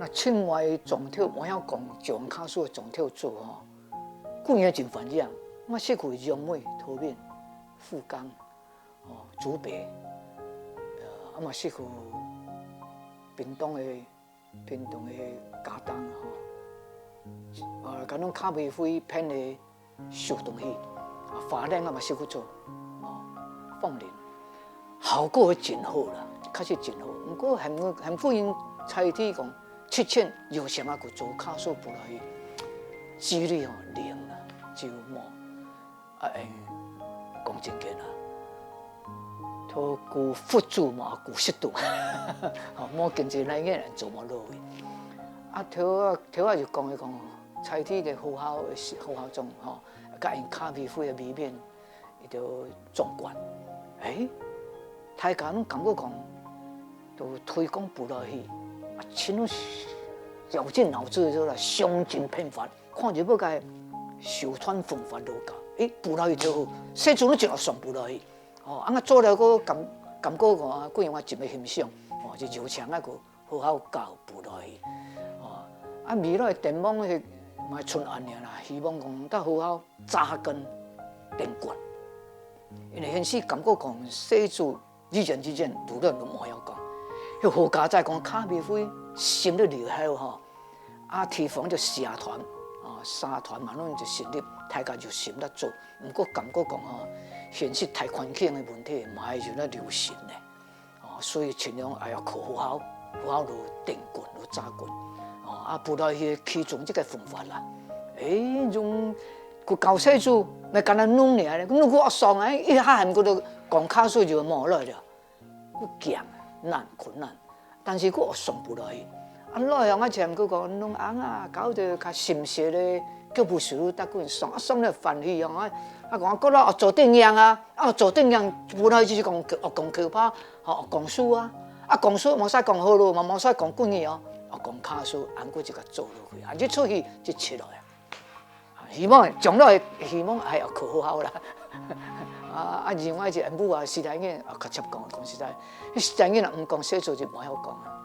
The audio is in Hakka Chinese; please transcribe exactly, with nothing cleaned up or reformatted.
盡尾庄頭，無曉講將客事个庄頭做吼，固然真歡喜啊，嘛識去楊梅、桃園、富岡、哦，竹北，呃，啊嘛識去屏東个屏東个茄苳吼，呃，甲恁咖啡會片个 收東西，啊，花蓮啊嘛識去做，哦，鳳林，效果真好啦，確實真好。毋過還還毋過因在地講，七千有錢啊，去做客事布袋戲，機率吼零啦，就無。啊，欸，講真个啦，都顧佛祖嘛，顧食道，吼，無經濟來源做無落去。啊，頭啊頭啊就講一講，在地个學校个學校長吼， 甲因咖啡會个美面，伊就壯觀。欸，大家攏感覺講，都推廣布袋戲，啊，真有絞盡腦汁做啦，想盡辦法，看有無个手段方法落去。欸，布袋戲最好，細子攏真愛上布袋戲。哦，啊，做了个感感覺講啊，個人話真个欣賞，哦，就邀請啊个 好好教布袋戲。哦，啊，未來展望是嘛賰恁樣啦，希望講到好好扎根定根。因為現時感覺講，細子以前以前，除了都無曉講，迄好佳哉講咖啡會成立了後吼，啊，地方就社團，啊，社團嘛，攏就成立，大家就成立做。毋過感覺講吼，現實大環境个問題，嘛係有咧流行呢。 哦，所以盡量愛要靠學校，學校落定根、落扎根。哦，啊，布袋戲其中一个方法啦。欸，用佢教細子，毋係干焦弄爾咧，弄个惡爽啊，一下喊佢都講客事就無來了，佢驚難困難。但是佢惡爽布袋戲，啊，來啊，我前佢講弄紅啊，搞到較心適咧，腳步速度得緊爽，啊，爽了歡喜哦，啊，啊，講過來哦，做電影啊。 啊，做電影本來就是講哦，講口白，吼，講書啊，啊，講書無使講好咯，嘛無使講國語哦，啊，講客事，恁樣就甲做落去，啊，就出去就出來啊。希望將來希望還要考好好啦。啊，啊，另外一个母啊，時代人啊，較接講，講實在，時代人啊，毋講寫作就無好講啊。